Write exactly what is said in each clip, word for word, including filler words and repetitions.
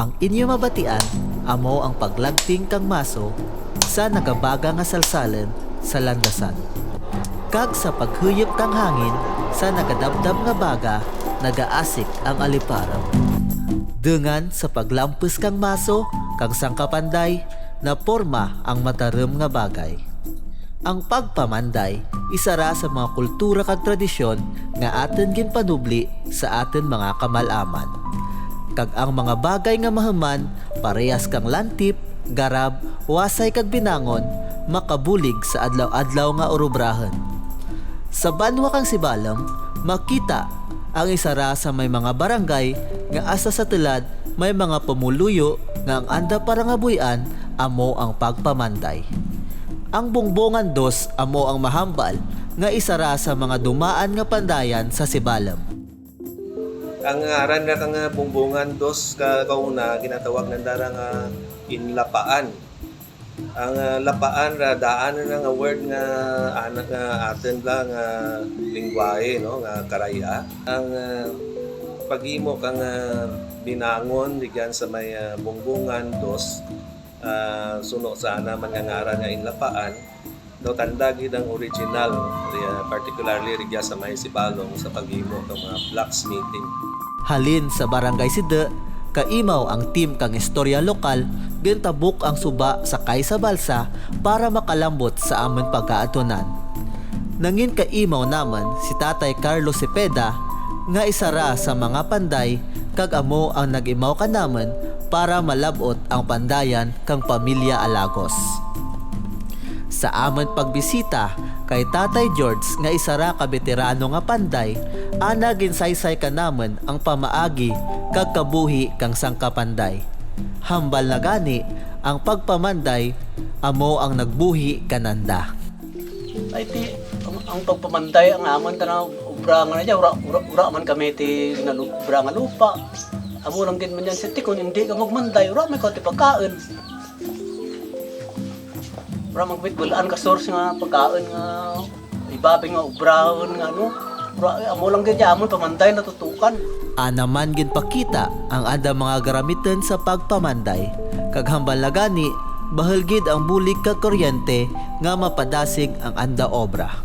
Ang inyo mabatian amo ang paglagting kang maso sa nagabaga nga salsalun sa landasan, kag sa paghuyup kang hangin sa nagadabdab nga baga, nagaasik ang aliparam. Dungan sa paglampus kang maso kang sangka panday, naporma ang matarum nga bagay. Ang pagpamanday, isara sa mga kultura kag tradisyon nga atun ginpanubli sa atun mga kamal-aman. Kag ang mga bagay nga mahuman, parehas kang lantip, garab, wasay kag binangon, makabulig sa adlaw-adlaw nga urubrahun. Sa banwa kang Sibalom, makita ang isara sa may mga barangay nga asta sa tulad may mga pumuluyo nga ang anda parangabuy-an amo ang pagpamanday. Ang Bongbongan Dos amo ang mahambal nga isara sa mga dumaan nga pandayan sa Sibalom. Ang ngaran ra kang Bongbongan Dos ka, kauna, ginatawag nanda ra nga Inlapaan. Ang, ah, lapaan ra, daan ra nga word nga, ana, nga atun bala nga lingwahe, no, nga Karay-a. Ang, ah, paghimo kang, ah, binangon rugyan sa may, ah, Bongbongan Dos, ah, suno sa ana man nga ngaran nga Inlapaan, daw tanda gid ang original, ri-, ah, particularly rugya sa may Sibalom sa paghimo kang mga blacksmithing. Halin sa Barangay Sidu, kaimaw ang team kang Istorya Lokal, gintabok ang suba sakay sa balsa para makalambot sa amun pagaadtunan. Nangin kaimaw namun si Tatay Carlos Cepeda, nga isara sa mga panday, kag amo ang nag-imaw kanamun para malab-ot ang pandayan kang pamilya Alagos. Sa amun pagbisita kay Tatay George nga isara ka beterano nga panday, ana ginsaysay kanamun ang pamaagi kag kabuhi kang sangka panday. Hambal na gani, ang pagpamanday amo ang nagbuhi kananda. Ay, ti, ang, ang pagpamanday, ang amun tana obra nga dya, wara, wara, wara man kami ti nalu-, obra nga lupa. Amo lang gid man dyan, ti kon indi ka magmanday, wara man kaw ti pagkaun. Wara man gid bul-an ka source nga pagkaun nga iba pa nga obrahun nga ano. Wara, amo lang gid dya amun pamanday natutukan. Ana man ginpakita ang anda mga garamitun sa pagpamanday, kag hambal na gani, bahul gid ang bulig kag kuryente nga mapadasig ang anda obra.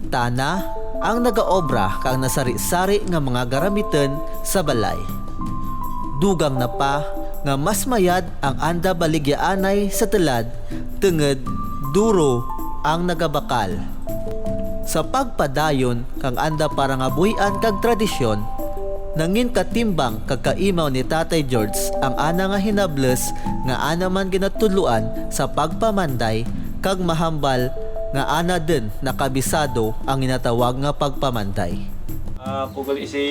Tana ang nagaobra kang nasari-sari nga mga garamitun sa balay. Dugang na pa nga mas mayad ang anda baligyaanay sa tulad tungud duro ang nagabakal. Sa pagpadayon kang anda parangabuy-an kag tradisyon, nangin katimbang kag kaimaw ni Tatay George ang ana nga hinablus nga ana man ginatudloan sa pagpamanday, kag mahambal nga ana dun nakabisado ang ginatawag nga pagpamanday. Ah, ako gali si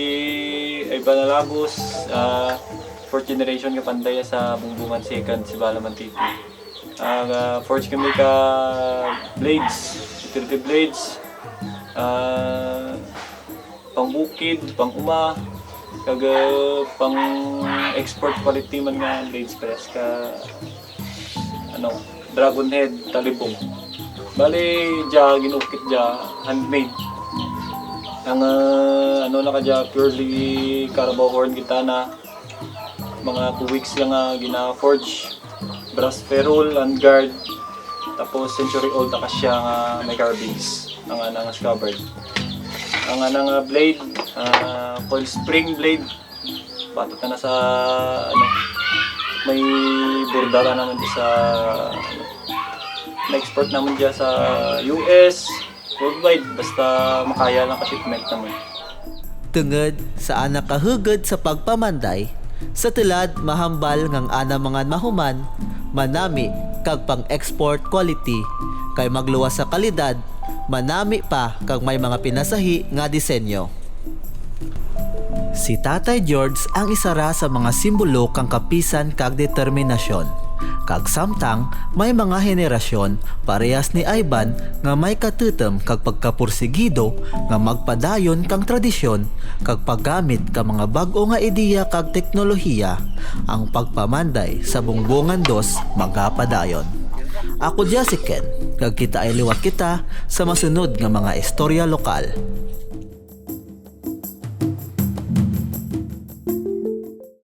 Ivan Alagos, ah, fourth generation nga panday sa Bongbongan second, Sibalom, Antique. Ah, forge kami ka blades, utility blades, ah, pang-bukid, pang-uma, kag, ah, pang-export quality man nga blades, parehas ka, ano, dragon head, talibong. Bali, dya, gin-ukit dya, handmade. Ang, ah, ano na ka dya, purely carabao horn gid tana. Mga two weeks lang nga gina-forge. Brass ferrule, handguard. Tapos century old acacia nga may carvings. Ang ana nga scabbard. Ang ana nga blade, ah, coil spring blade. Bato tana sa, ano, may bordara namun dya sa, ano, na-export namun dya sa U S, worldwide, basta makaya lang ka shipment namun. Tungud sa ana kahugud sa pagpamanday, sa tulad mahambal nga ang ana mga mahuman, manami kag pang-export quality, kay magluwas sa kalidad, manami pa kag may mga pinasahi nga disenyo. Si Tatay George ang isara sa mga simbolo kang kapisan kag determinasyon. Kag samtang may mga henerasyon parehas ni Ivan nga may katutum kag pagkapursigido nga magpadayon kang tradisyon kag paggamit ka mga bag-o nga ideya kag teknolohiya, ang pagpamanday sa Bongbongan Dos magapadayon. Ako dya si Ken, kag kitaay liwat kita sa masunod nga mga istorya lokal.